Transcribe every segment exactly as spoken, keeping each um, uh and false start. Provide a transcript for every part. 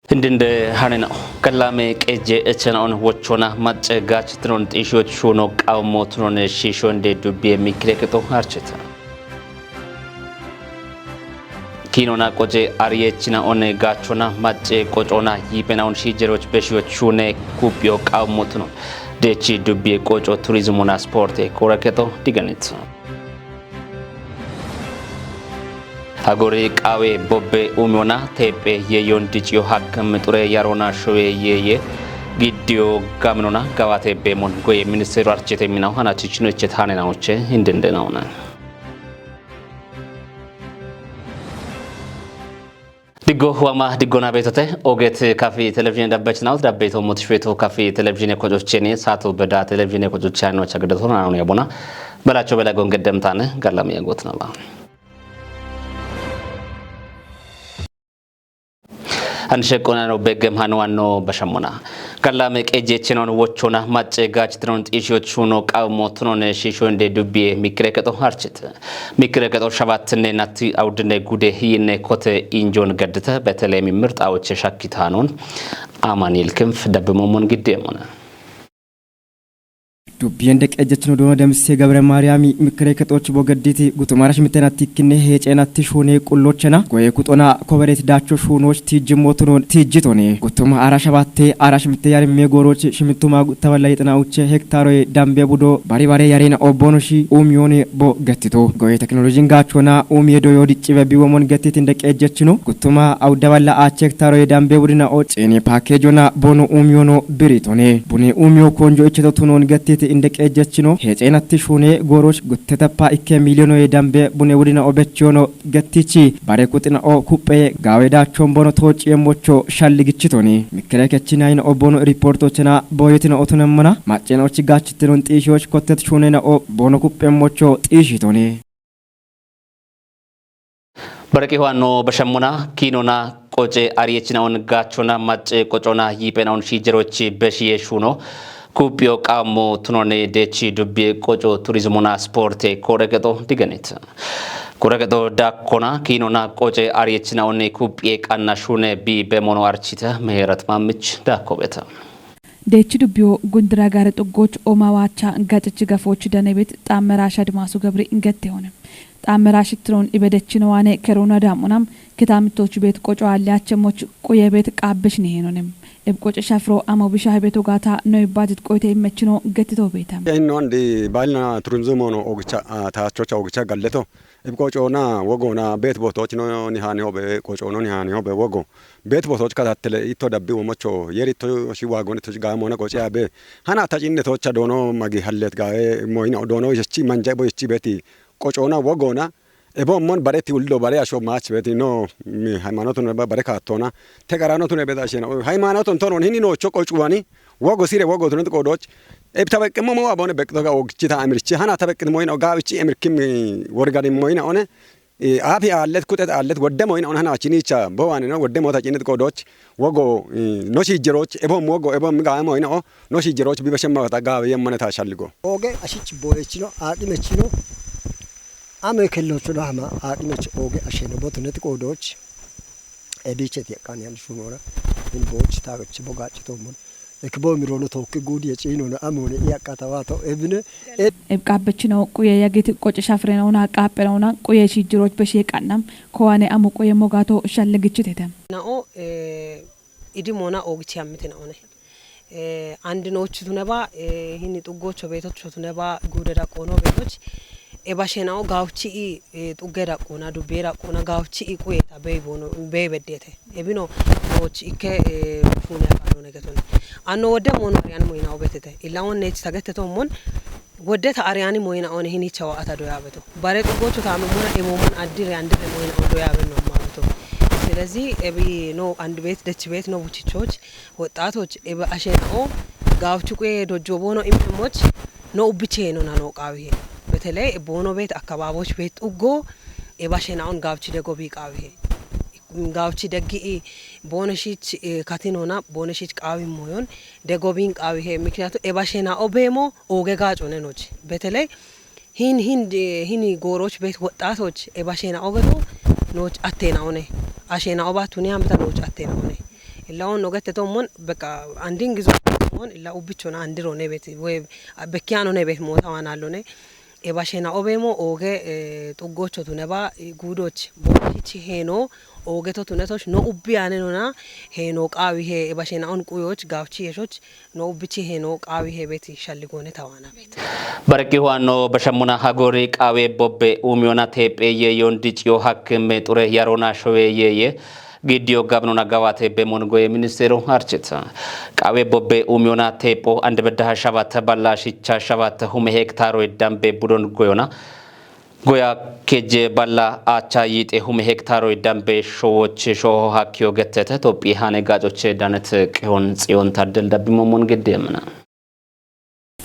Hindinde hanina. Kallame qeje echena on wochona macce gach tron xisho chuno qawmo tron shisho inde dubbi mikre keto harcheta. Kinona qoce ariyechina on gachona macce qocona yipena on shijeroch beshiyo chune kupyo qawmo tron. Dechi dubbi qoco turizmona sporte kora keto diganit. Hagori qawe bobbe umiona tepe yeyon diciyo hakkam xure yarona showe yeye giddiyo gaminona gawate bemon goye ministeru archete minaw hana chichino ichet hanena uche hindinde nauna. Diggo wama diggona beetote oget kafi televizhiine dabbechinaw dabbeeto motisfeeto kafi televizhiine kocochene saato beda televizhiine kocochano chagdato naanu yabona. Belacho bela gon geddemtane gallam yagot naba. An sheqqona no beggem hano anno bashammona. Kallame qeje chenon wochona macce gach tron xisho chuno qawmo tron shisho inde dubbi mikre keto harchete. Mikre keto shabattenne natti awdine gude hiyinne kote injon gaddete betelemi mirxawoche shakkitanon. Amanil kinf dabbemomon giddemona. Dubbiyen deqejechino dono Demise Gabre Maariyami mikire kexoch bogedditi gutumara shimitenattikkinne heecenatti shuune qullochena goye kuxona kobereti dacho shuunoch tijjimmotonon tijjitone gutuma ara shabatte ara shimite yarimme gooroch shimituma guttaba layixina uche hektaroye dambe budo bari bare yarena obbono shi umiyoone bo gettito goye teknolojin gachona umiye doyo diccibe biwomon gettitin deqejechino gutuma awudaballa ache hektaroye dambe budina o cini packejona bono umiyono biritone bune umiyo konjo icheto tunon gettiti inde qejechino hecenatti shuune gooroch guttetappa ikke miliyonoye dambe bune wudina obechiyono gettichi bare kuxina o kupheye gaawe daachon bono toociye mocho shalligichitoni mikkere kechinayina o bono riportochena boyetino otunemmona maccena ochi gachittinon xiishiyoch kottet shuunena o bono kuphe mocho xiishitoni. Baraqi hoanno bashammona kiinona qoce ariyechinaon gachona macce qocona yiiphenaon shiijerochi beshiye shuno kuphiyo qaammo tunone dechi dubbiye qoco turizmona sporte koreqexo digenit. Koreqexo dakkona kiinona qoce ariyechinaon kuphiye qanna shune bi bemono archite meherat mammich dakkobeta. Deechi dubbiyo gundira gaare xuggoch ooma waacha gacichi gafoochi danebet xaammeraasha Adimaasu Gabri ingette hone. Xaammeraashitti roon ibedechino waane keroona daam'unam kitaamittoch beet qoco aalliyache moch quye beet qaabbesh nihenonem. Eb qoce shafiro amo bisha hebeto gaata no ibbaatit qoyte immechino gettito beetam. Inno andi baalina turunzumono ogicha taachocha ogicha galleto. Eb qocoona wogoona beet bootoch no nihaani hobe qocoona nihaani hobe wogo. Beet bootoch katattele itto dabbi womocho yer itto shi waagon itto shi gaamoona qoce abe. Hana ta cinne tocha doono magi hallet gaawe moyina doono yechi manja bo yechi beeti qocoona wogoona. Ebo mon bare ti uldo bare asho mach beeti no mi haymaanotun ba bare kaattoona. Te qaraanotun ebe da shena haymaanotun tonon hini nocho qocuwani wogo sire wogo tunit qodoch. Eb tabeqqimmo mo abone beqqito ga ogchi ta amirchi hana tabeqqit moyina gaawichi emirkim worgani moyina one. Aafi aallet kuxet aallet wodde moyina on hana chinicha bo waanino wodde mota cinit qodoch wogo no shiijeroch ebo mogo ebo mi gaamo ino no shiijeroch bi bashemma wata gaawe yemmane ta shalligo. Oge ashich boyechino aqimechino ame kellocho dahma aqimech oge asheno botunet qodoch. Ebichet yaqan yan shunora in boch ta gachi bo gachi tomon. Ekbo mirono tokke gudiye ciinona amone iyaqatawato ebine. Eb qabbechino quye yagit qoce shafrenona qaaphenona quye shiijiroch beshe qannam kowane amu quye mogato shalle gichitete. Na'o idimona ogichi ammite na'one. Andinochu tuneba hini xuggocho beetocho tuneba gude daqqoono beetoch. Ebashe na'o gaawchi i xugge daqqoona dubbe daqqoona gaawchi i quye ta bey bono bey beddete. Ebino nooch ikke fuune akalone getone. Anno wodde mono ariyan moyina obetete. Illa wonne sagette tommon wodde ta ariyan moyina one hinicha wa ata doya beto. Bare xuggocho ta memmona ebo mon addire andire moyina o doya benno ma beto. Selezi ebi no and bet dech bet no buchichoch woxxaatoch ebe ashena'o gaawchi quye dojjo boono immemoch no ubbiche no nano qaawihe. Beteley boono bet akkababoch bet xuggo ebashena'on gaawchi dego bi qaawihe. Gaawchi deggi'i booneshich katinona booneshich qaawi moyon dego bin qaawihe. Mikniyatu ebashena'o beemo ooge gaacone noch. Beteley hin hin hini gooroch bet woxxaatoch ebashena'o geto nooch attena'one. Ashena'o ba tuni hamta nooch attena'one. Illa'oon ogettetommon beqa andin gizo on illa ubbichona andiro nebet we bekkiano nebet moota wanallone. E bashena obemo oge xuggocho tuneba gudoch bochichi heno ogeto tunetoch no ubbi anenona heno qawi he e bashena on quyoch gawchi yeshoch no ubbichi heno qawi he beti shalligone tawana. Barqi huwanno bashammuna hagori qaawe bobbe uumiyona teephe yeeyon diciyo hakkime xure yarona showe yeeye gidiyo gabnona gawate bemon goye ministeero archita. Qaawe bobbe uumiyona teepho ande beddaha shabat balla shicha shabat hume hektaroy dambe budon goyona goya keje balla acha yixe hume hektaroy dambe showoche shoho hakkiyo getete Tophi hane gacoche danet qihon xiyon taddel dabbimomon gedde yemna.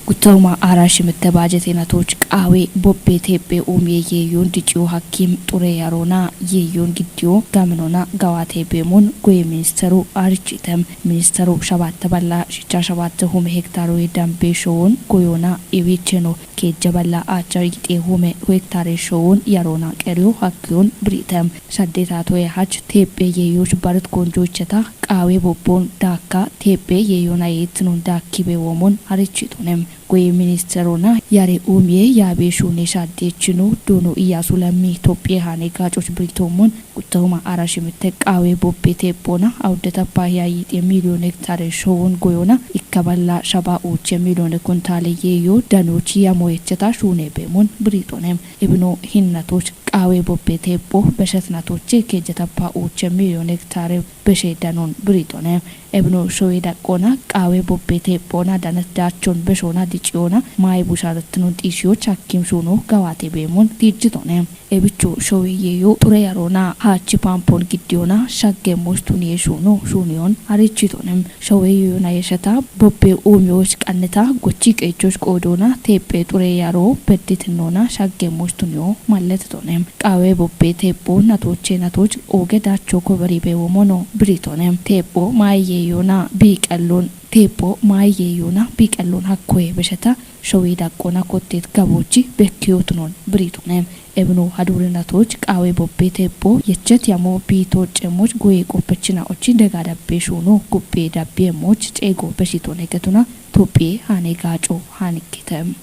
Gutawuma ara shimitte baajete natoch qaawe bobbe teephe umiye yeeyon diciyo hakkim xure yarona yeeyon gidiyo gamnona gawate bemon goye ministeru arichitem. Ministeru shabatte balla shicha shabatte hume hektaro dambe showon goyona iwicheno keja balla acha yixe hume hektare showon yarona qeriyo hakkiyon britem. Shaddeta toye hach teephe yeeyoch barit konjocheta qaawe bobbon daakka teephe yeeyona yeetnon daakkibe womon arichitonem. Goye ministerona yare umiye yaabe shune shaddechino dono Iyasu Lammi Tophiye hane gacoch britomon gutawuma ara shimitte qaawe bobbe teephona awdeta pahiya yixe miliyon hektare showon goyona ikka balla shaba uche miliyon kuntale yeeyo danochi yamoyecheta shune bemon britonem. Ebino hinnatoch qaawe bobbe teepho beshetnatoche kejeta pa uche miliyon hektare beshe danon britonem. Ebno showe daqqona qaawe bobbe teephona danat dachon beshona diciona maayi busharatnon xishiyoch hakkim shuno gawate bemon tijjitone. Ebicho showe yeeyo xure yarona haachi pampon giddiyona shagge mustuniye shuno shuniyon arichitonem. Showe yeeyona yeshata bobbe umiyoch qanneta gochi qeechoch qoodona teephe xure yaro bedditinona shagge mustuniyo malletitonem. Qaawe bobbe teepho natoche natoch oge dacho koberibe womono britonem. Teepho maayi yeeyona biqallon teepho maayi yeeyona biqallon hakkoye besheta showe daqqona kottet gabochi bekkiyotunon britonem. Ebno hadurinatoch qaawe bobbe teepho yechet yamo biito cemoch goye qoppechina ochi dega dabbe shuno gubbe dabbe moch ceego beshitone getuna Tophiye hane gaco hanikkitem.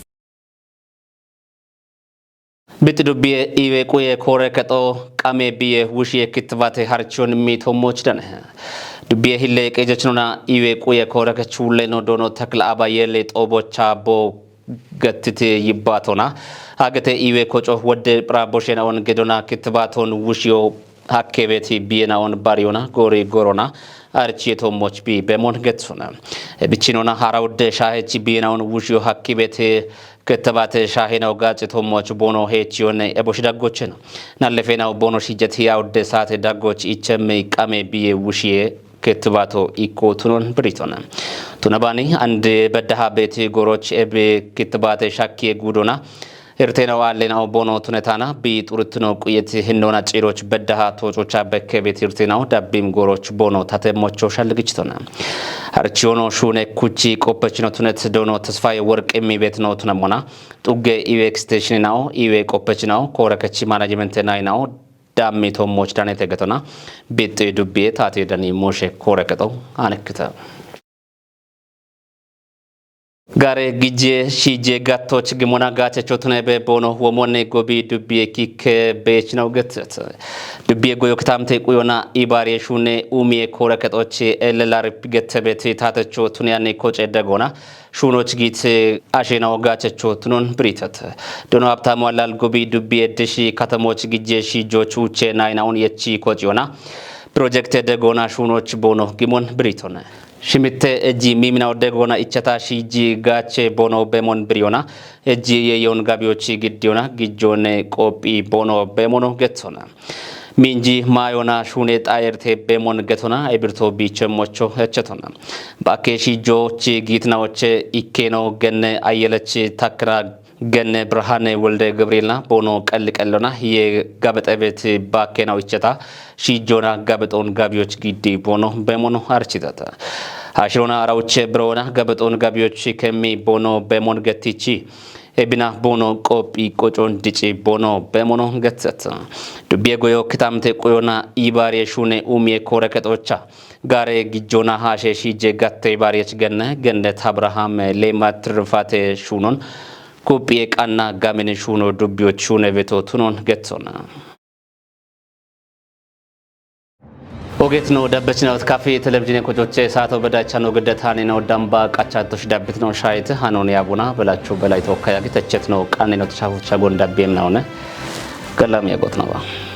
Bixi dubbiye iwe quye koore kexo qame biye wushiye kittibaate harchiyon miitoommoch dane. Dubbiye hille qeejechinona iwe quye koore kechuulleno doono takla aba yelle xoobocha bo gattite yibbaatona. Hagete iwe koco wodde phira boshenaon gedona kittibaaton wushiyo hakkebeti biyenaon bariyona gori gorona archiyeto moch bi bemon getsona. Bichinona hara wodde shahechi biyenaon wushiyo hakkibete Kettabate shahena ogace tommoch bono hechiyonne eboshi daggochena. Nallefena bono shijeti ya odde saate daggoch ichemme qame biye wushiye kettibato ikko tunon britona. Tunabani ande beddaha beti goroch ebe kettabate shakkiye gudona. Irtena waalena bono tunetana bi xurutno quyet hinnona ciroch beddaha tococha bekke beti irtena dabbim goroch bono tatemmocho shalgichitona. Harchiyono shune kuchi qoppechino tunet dono tesfaye worq immi betno tunamona. Xugge iwe extension nawo, iwe qoppech nawo, koora kechi management nay nawo, dammi tommoch dane tegetona, bixxi dubbiye taate dani moshe koora kexo anekkita. Gare gije shije gattoch gimona gache chotune be bono womone gobi dubbiye kikke bech nawo gettet. Dubbiye goyo kitamte quyona ibariye shune umiye koora kexoch ellelar gettebeti taate chotune ane koce dagona. Shunoch git ashena ogachecho tunon britat. Dono Habtamu Allal gobi dubbi eddishi katamoch gijje shi jochu che naina un yechi kochiona. Project degona shunoch bono gimon briton. Shimitte eji mimina degona ichata shiji gache bono bemon briona. Eji yeyon gabiochi giddiona gijjone qopi bono bemono getsona. Minji mayona shune xayerte bemon getona ebirto biche mocho echetona. Bakke shijo chi gitnaoche ikkeno genne ayelechi takra genne Brahane Wolde Gabrielna bono qalli qallona ye gabexebet bakkena ucheta shijona gabeton gabioch giddi bono bemono architata. Ashirona arauche brona gabeton gabioch kemmi bono bemon gettichi. Ebina bono qopi qocoon dici bono bemono getsetsena. Dubbiye goyo kitamte qoyona ibaariye shuune umiye koore kexocha. Gaare gijjona haashe shiije gatte ibaariyech genne gennet Abrahaam leema tirfate shuunon. Kuphiye qanna gamene shuuno dubbiyoch shuune beto tunon getsona. Ogeet no dabbechinawt kafi televizhiine kocoche saato bedachano giddet hanino damba qachatosh dabbit no shayit hanon yabuna belachu belay tokka yagit echet no qanne no tashafucha gon dabbem naune. Galam yagot no ba.